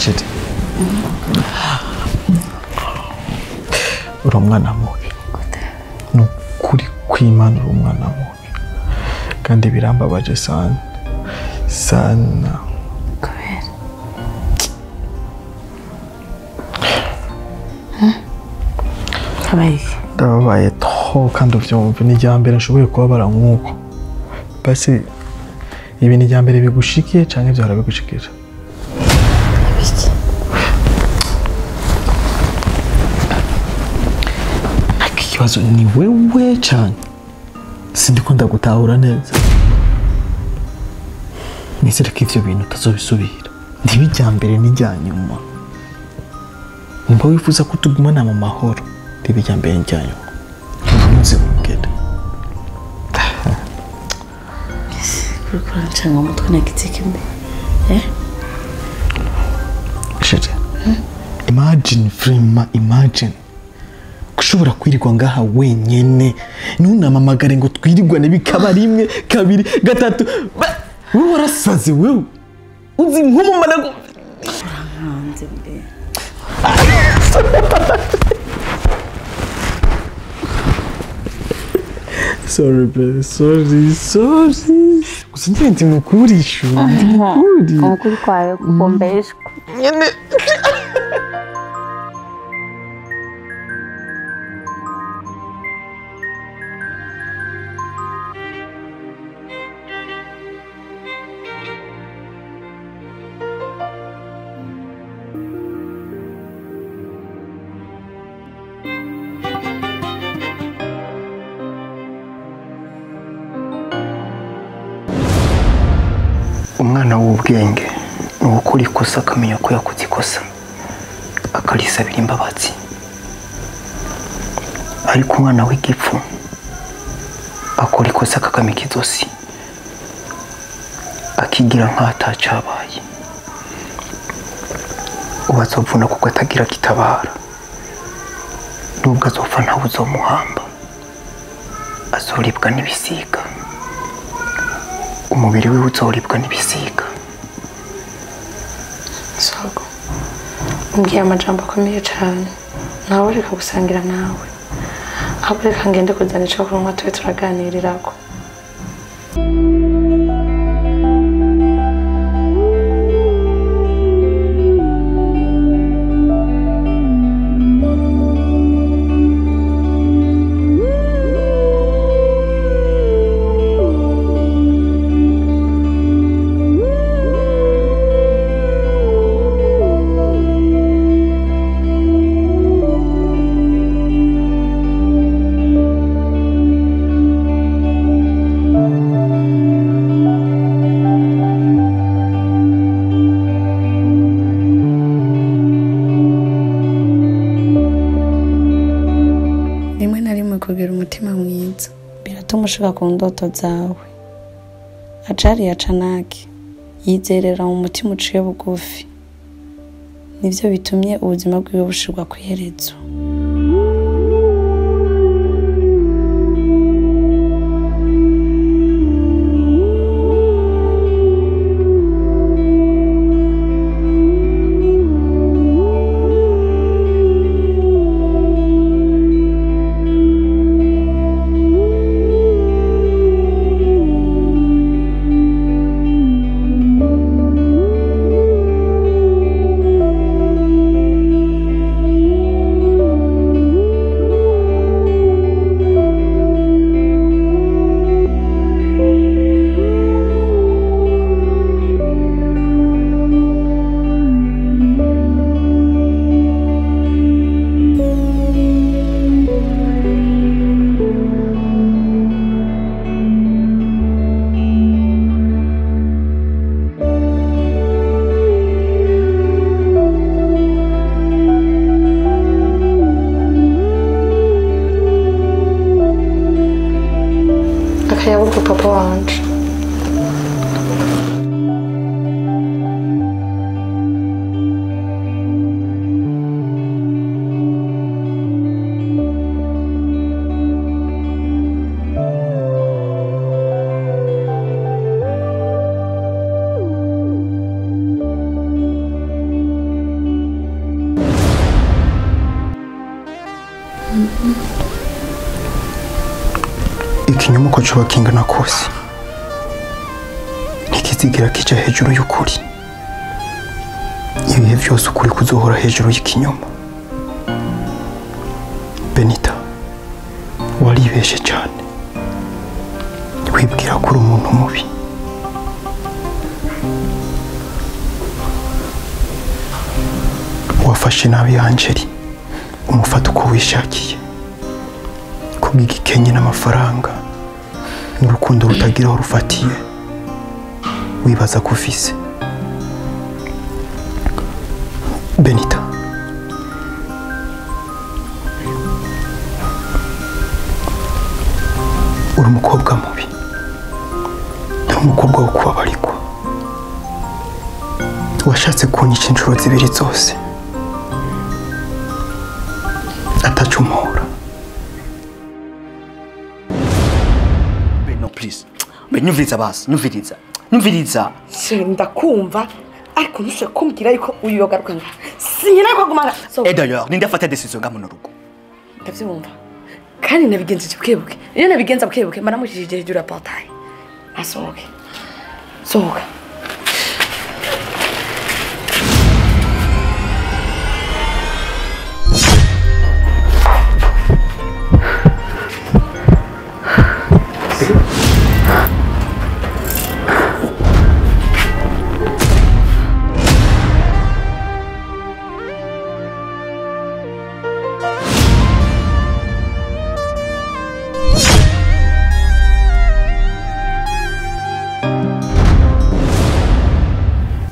Shit. Uri umwana mubi. Ni ukuri kw'Imana uri umwana mubi. Kandi birambabaje sana. Sana. Kubera? Habaye iki? Ndababaye trop kandi uvyumve ni irya mbere nshoboye kubabara nk'uko. Basi ibi ni irya mbere bigushikiye canke vyahora bigushikira? Ibiki? Ariko ikibazo ni wewe cane. Sindiko ndagutahura neza. Nizere ko ivyo bintu utazobisubira. Ntibe irya mbere n'irya nyuma. Nimba wifuza ko tugumana mu mahoro, ntibe irya mbere n'irya nyuma. Ntuze wongere. Uriko urancanga umutwe nagize iki mbe? Shit. Imagine, Frema, imagine. Ushobora kwirirwa ngaha wenyene ntunamamagare ngo twirirwane bikaba rimwe kabiri gatatu. Wewe warasaze wewe. Uzi nkumumana Urankanze mbe. Sorry babe, sorry, sorry. Gusa njye ndi mukuri shu, ndi mukuri. Umukuri kwawe kukombeshwa. Nyene. Umwana w'ubwenge ni ukora ikosa akamenya ko yakoze ikosa akarisabira imbabazi, ariko umwana w'igipfu akora ikosa akakamika izosi akigira nk'aho atacabaye. Ubu azovuna kuko atagira gitabara, nubwo azopfa ntawe uzomuhamba, azoribwa n'ibisiga. Umubiri wiwe uzoribwa n'ibisiga. Sogo, umbwiye amajambo akomeye cane, ntawe reka gusangira nawe. Ahubwo reka ngende kuzana ico kunywa tube turaganirirako. Rimwe na rimwe kugira umutima mwiza biratuma ushika ku ndoto zawe. Ajari ya Canaki yizerera mu mutima uciye bugufi, nivyo bitumye ubuzima bwiwe bushirwa kw'iherezo. Uko coba kingana kose ntikizigira kija hejuru y'ukuri. Ibihe vyose ukuri kuzohora hejuru y'ikinyoma. Benita, waribeshe cyane wibwira ko uri umuntu mubi. Wafashe nabi Angeli, umufata uko wishakiye, kubw'igikenye n'amafaranga n'urukundo rutagira aho rufatiye, wibaza ko ufise. Benita, uri umukobwa mubi, uri umukobwa wo kubabarikwa. Washatse kunyica inshuro zibiri zose atacumuhora. No please. Nyumviriza basi, nyumviriza. Nyumviriza. Ndakumva ariko ntushobora kumbwira yuko uyu yogaruka nga. Sinkeneye ko agumana. Et d'ailleurs, ninde afata decision nga muno rugo? Ndavyumva. Kandi nabigenjeje bukebuke. Iyo nabigenza bukebuke mbaramujije hejuru ya portail. Asohoke. Sohoka.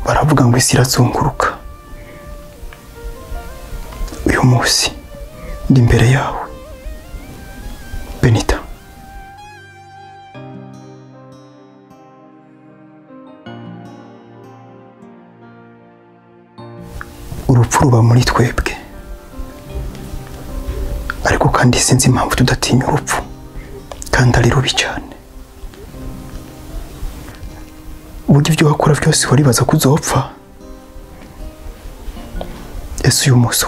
Baravuga ngo isi irazunguruka. Uyu munsi ndi imbere yawe Benita. Urupfu ruba muri twebwe, ariko kandi sinzi impamvu tudatinya urupfu, kandi ari rubi cyane. Uburyo ibyo wakora byose waribaza ko uzopfa. Ese uyu munsi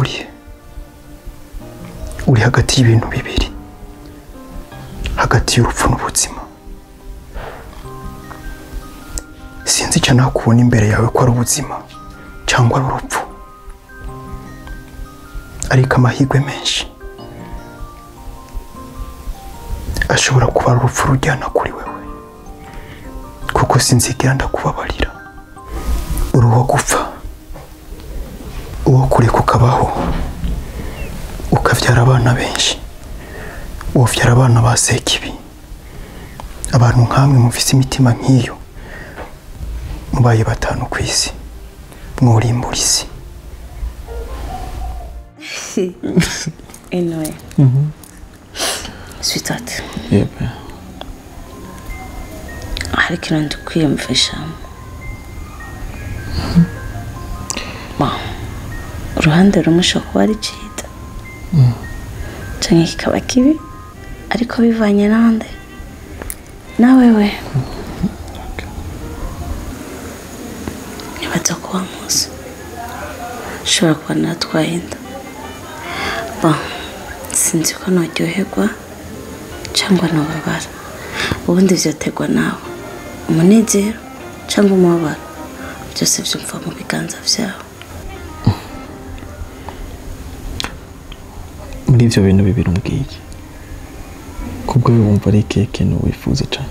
uri hagati y'ibintu bibiri, hagati y'urupfu n'ubuzima. Sinzi icyo nakubona imbere yawe ko ari ubuzima cyangwa ari urupfu, ariko amahirwe menshi ashobora kuba ari urupfu rujyana kuri wewe, kuko sinzigera ndakubabarira. Uri uwo gupfa, uwo kureka ukabaho, ukabyara abana benshi, ubyara abana ba Sekibi. Abantu nkamwe mufise imitima nk'iyo, mubaye batanu ku isi, mwurimbura isi. Anyway. Sweetheart. Yep. Hari ikintu ndi kwiyumvishamo. Uruhande rumwe ushobora kuba ari cyiza canke kikaba kibi, ariko bivanye nande nawe we. Nibaza ko wa munsi ushobora kuba natwaye inda. Sinzi ko noryoherwa cyangwa nobabara. Ubundi vyoterwa nawe, umunezero cyangwa umubabaro, byose vyumva mu biganza vyawe. Muri ivyo bintu bibiri umbwiye, kubwo wumva ari ikihe kintu wifuza cyane?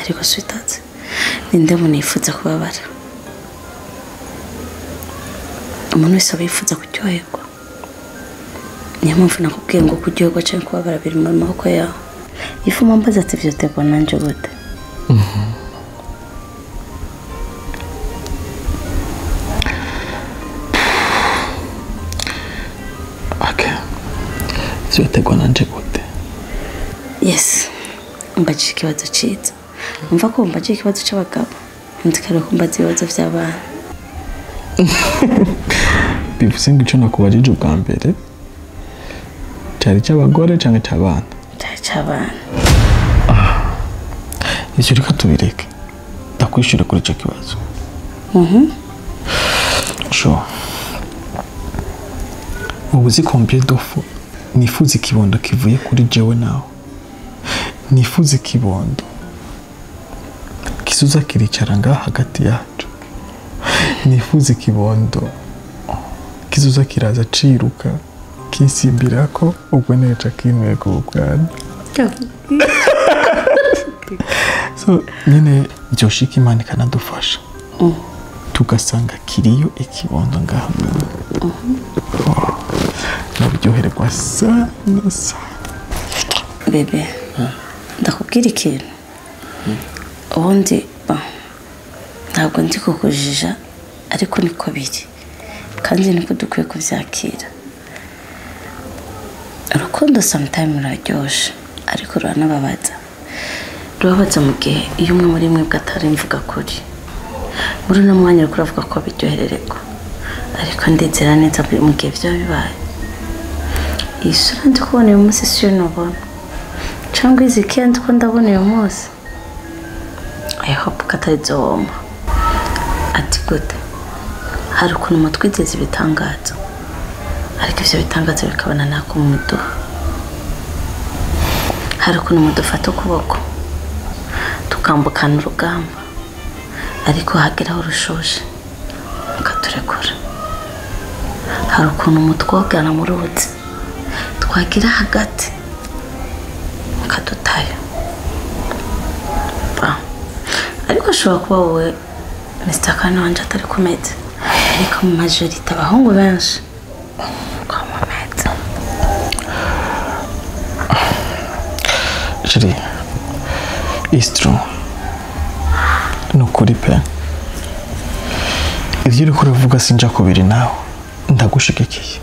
Ariko sweetheart, ninde muntu yifuza kubabara? Umuntu wese aba yifuza kuryoherwa. Niyo mpamvu nakubwiye ngo kuryoherwa cyangwa kubabara biri mu maboko yawe. Ifu mpambaza ati vyoterwa nanje gute? Okay. Vyoterwa nanje gute? Yes. Mbajije ikibazo ciza. Umva ko mbajije ikibazo c'abagabo, nzikare ko mbaza ibibazo vy'abana. Bivuze ngo ico nakubajije ubwa mbere cyari cy'abagore cyangwa cy'abana? Cyari cy'abana. Icyo reka tubireke, ndakwishura kuri icyo kibazo. Sure. Ubu uzi combien de fois Nifuza ikibondo kivuye kuri jewe nawe. Nifuza ikibondo kizuza kiricara ngaha hagati yacu. Nifuza ikibondo kizuza kiraza ciruka kisimbirako ubwo neca kinwega ubwana. So nyine byoshika Imana ikanadufasha tugasanga kiriyo ikibondo ngaha. Nabyohererwa sana sana. Bebe, ndakubwira ikintu. Ubundi ntabwo ndi kukujija ariko niko biri kandi niko dukwiye kubyakira. Urukundo sometimes ruraryoshe ariko ruranababaza. Rubabaza mu gihe iyo umwe muri mwe atari mvuga kuri. Muri uno mwanya uriko uravuga ko biryoherererwa ariko ndizera neza mu gihe vyoba bibaye. Iyi sura ndi kubona uyu munsi siyo nubona cyangwa izi keya ndiko ndabona uyu munsi. I hope ko atari zoma. Ati gute hari ukuntu mutwizeza ibitangaza ariko ivyo bitangaza bikabona nako muduha. Hari ukuntu mudufata ukuboko tukambukana urugamba ariko hageraho rushoshe mukaturekura. Hari ukuntu mutwogana mu ruzi twagira hagati mukadutayo. Ariko ashobora kuba wowe Mr. Kane wanje atari kumeze ariko mu majorite abahungu benshi kwamameza. Chérie, it's true. Ni ukuri pe. Ibyo uriko uravuga sinja kubiri nawe. Ndagushigikiye.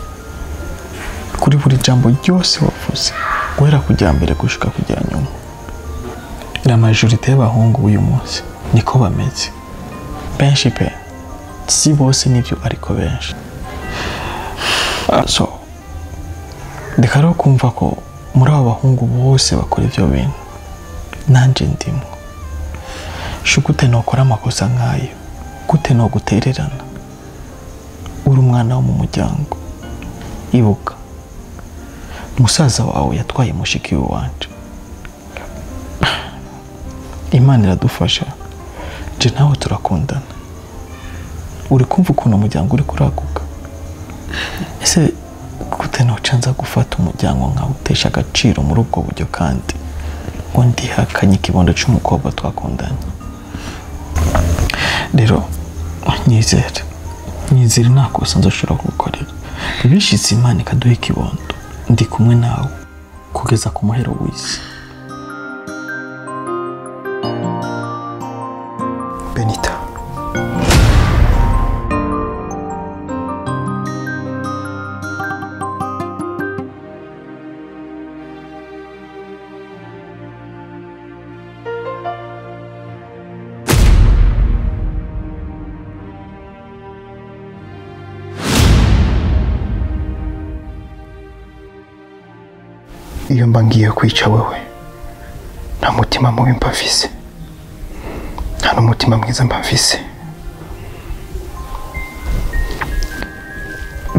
Kuri buri jambo ryose wavuze, guhera kujya mbere gushika kujya nyuma. La majorité y'abahungu uyu munsi niko bameze. Benshi pe. Si bose nibyo ariko benshi. So, reka rero kumva ko muri abo bahungu bose bakora ibyo bintu nanje ndimo. Gute nokora amakosa nkayo, gute nogutererana uri umwana wo mu muryango. Ibuka musaza wawe yatwaye mushiki wanje. Imana iradufasha je nawe turakundana. Uri kumva ukuntu umuryango uri kuraguka. Ese gute nocanza gufata umuryango nkawutesha agaciro muri ubwo buryo kandi ngo ndihakanye ikibondo c'umukobwa twakundanye. Rero nyizere nta kosa nzoshobora kugukorera. Bishitse Imana ikaduha ikibondo, ndi kumwe nawe kugeza ku muhero w'isi. Benita, iyo mba ngiye kwica wewe nta mutima mubi mba mfise, nta n'umutima mwiza mba mfise.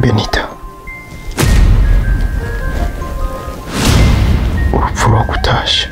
Benita, urupfu rwagutashe.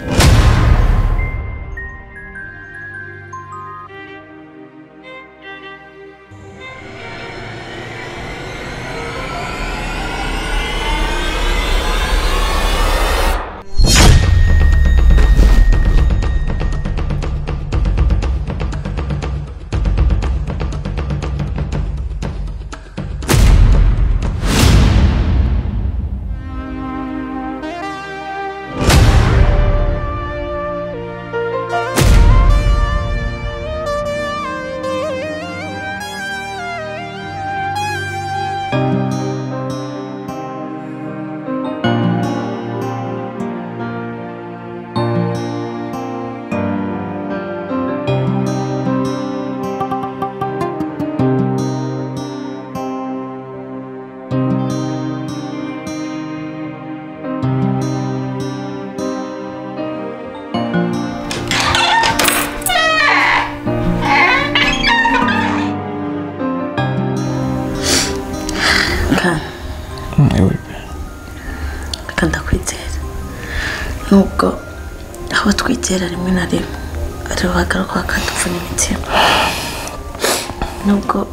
Nubwo aho twitera rimwe na rimwe ari bagaruka bakadupfuna imitima. Nubwo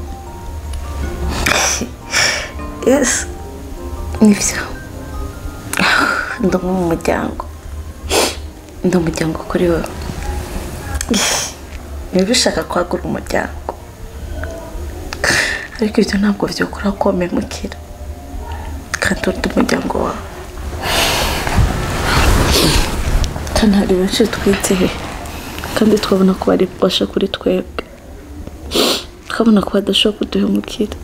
yes nivyo ndi umwe mu muryango, ndi umuryango kuri wowe. Niba ushaka kwagura umuryango, ariko ibyo ntabwo byokora ko wamemukira kandi undi umuryango wawe. Kandi hari benshi twiteye kandi twabona ko bari bubasha kuri twebwe, twabona ko badashobora kuduhemukira,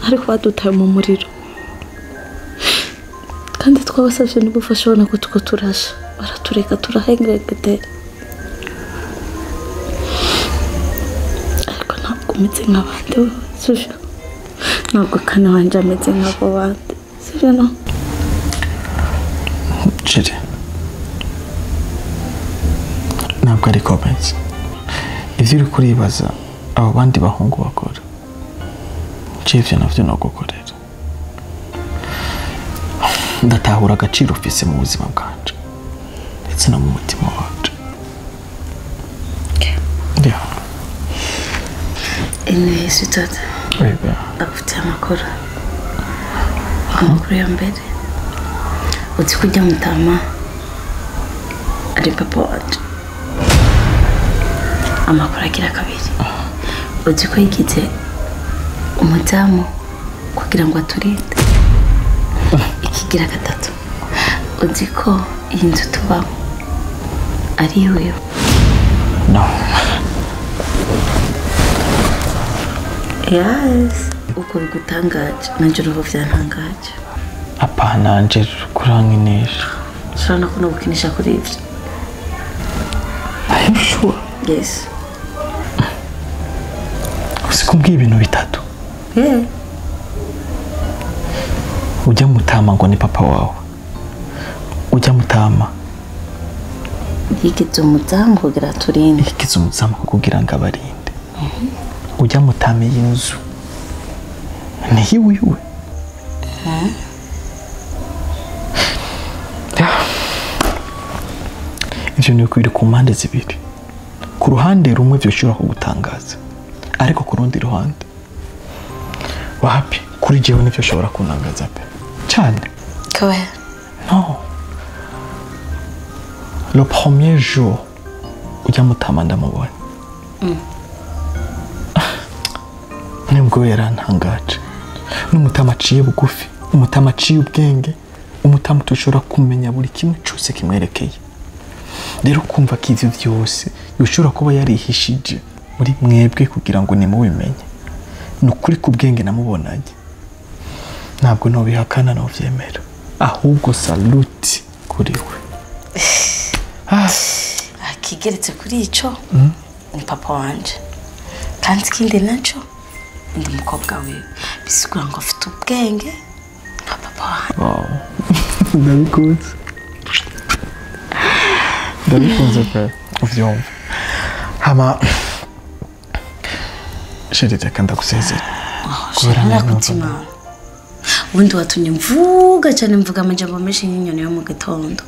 ariko badutaye mu muriro. Kandi twabasabye n'ubufasha ubona ko tuko turasha, baratureka turahengegetera. Ariko ntabwo umeze nk'abandi wowe, sivyo? Ntabwo kane wanje ameze nk'abo bandi, sivyo no? Chere, ntabwo ari komeza. Ivyo uri kuribaza abo bandi bahungu bakora, ivyo navyo nogukorera. Ndatahura agaciro ufise mu buzima bwanje ndetse no mu mutima wanje. Yeah. Anyway, sweetheart, ndagufitiye amakuru. Amakuru ya mbere, uzi ko ujya mutama ari papa wanje. Amakuru agira kabiri, uzi ko yigize umudamu kugira ngo aturinde. Ikigira gatatu, uzi ko iyi nzu tubamo ari iwiwe. No. Yes, uko bigutangaje nanje uruhu byantangaje. Apana, nje kurankinisha. Ushobora no kunogukinisha kuri ivyo. Are you sure? Yes. Usikubwiye ibintu bitatu. Yeah. Ujya mutama ngo ni papa wawe. Ujya mutama yigize umuzamu kugira aturinde. Yigize umuzamu kugira ngo abarinde. Ujya mutama iyi nzu ni iwiwe. Ivyo ni biri ku mpande zibiri. Ku ruhande rumwe vyoshobora kugutangaza, ariko ku rundi ruhande wapi, kuri jewe nivyo ushobora kunangaza pe cyane. Kubera? No. Le premier jour ujya mutama ndamubona, nibwo yarantangaje. N'umutama aciye bugufi, umutama aciye ubwenge, umutama ushobora kumenya buri kimwe cyose kimwerekeye. Rero kumva ko ivyo vyose yoshobora kuba yarihishije muri mwebwe kugira ngo nimubimenye, ni ukuri ku bwenge namubonanye. Ntabwo nobihakana novyemera, ahubwo salute kuri we. Akigeretse kuri ico ni papa wanje, kandi ikindi naco ndi umukobwa wiwe, bisigura ngo afite ubwenge nka papa wanje. Wow. Ndabikunze, ndabikunze pe, uvyumva. Hama chérie, reka ndagusezera. Kubera nakutima. Ubundi watumye mvuga cyane, mvuga amajambo menshi nk'inyoni yo mu gitondo.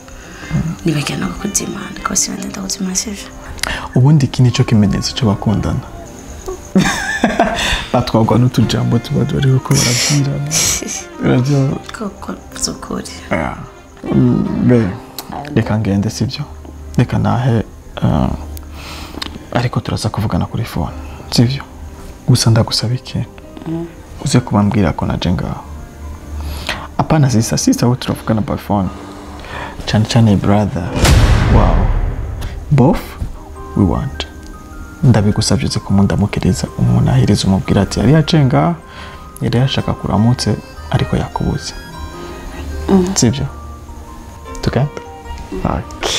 Nibagiwe no kukuzimana, rwose wenda ndakuzimana sivyo? Ubundi iki nico kimenyetso c'abakundana. Batwagwa n'utujambo tuba bari uko barabwirana. Uravyumva? Koko zukuri. Be, reka ngende sivyo? Reka nahe, ariko turaza kuvugana kuri phone, sivyo? Gusa ndagusaba ikintu. Uze kubambwira ko naje ngaho. Apana sisa, sisa wowe turavugana by phone. Cyane cyane brother. Wow. Both we want. Ndabigusabye uze kumundamukiriza, umuntu ahiriza umubwira ati yari yaciye ngaho, yari yashaka kuramutse ariko yakubuze. Sivyo? Tugende? Okay.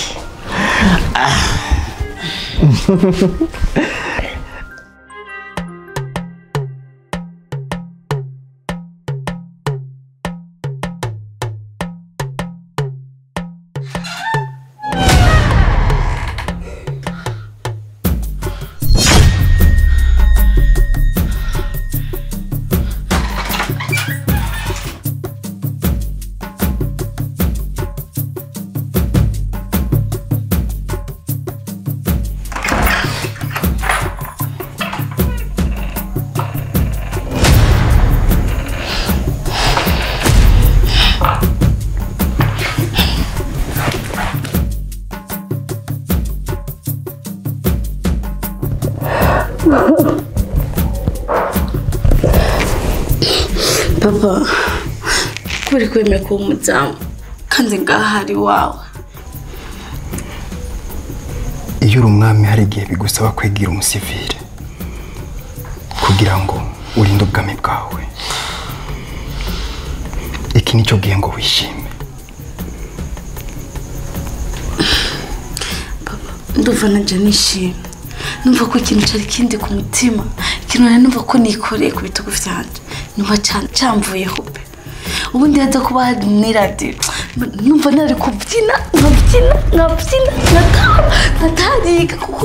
Papa, kubera kwemera kuba umuzamu kandi ngaha ari wawe. Iyo uri umwami hari igihe bigusaba kwigira umusivile kugira ngo urinde ubwami bwawe. Iki nicyo gihe ngo wishime. Papa, ndumva nanje nishimye. Numva ko ikintu cari kindi ku mutima, ikintu nari numva ko nikoreye ku bitugu vyanje. Numva camvuyeho pe. Ubundi yaza kuba n'iradiyo. Numva nari kubyina, nkabyina, nkabyina, nkatarika kuko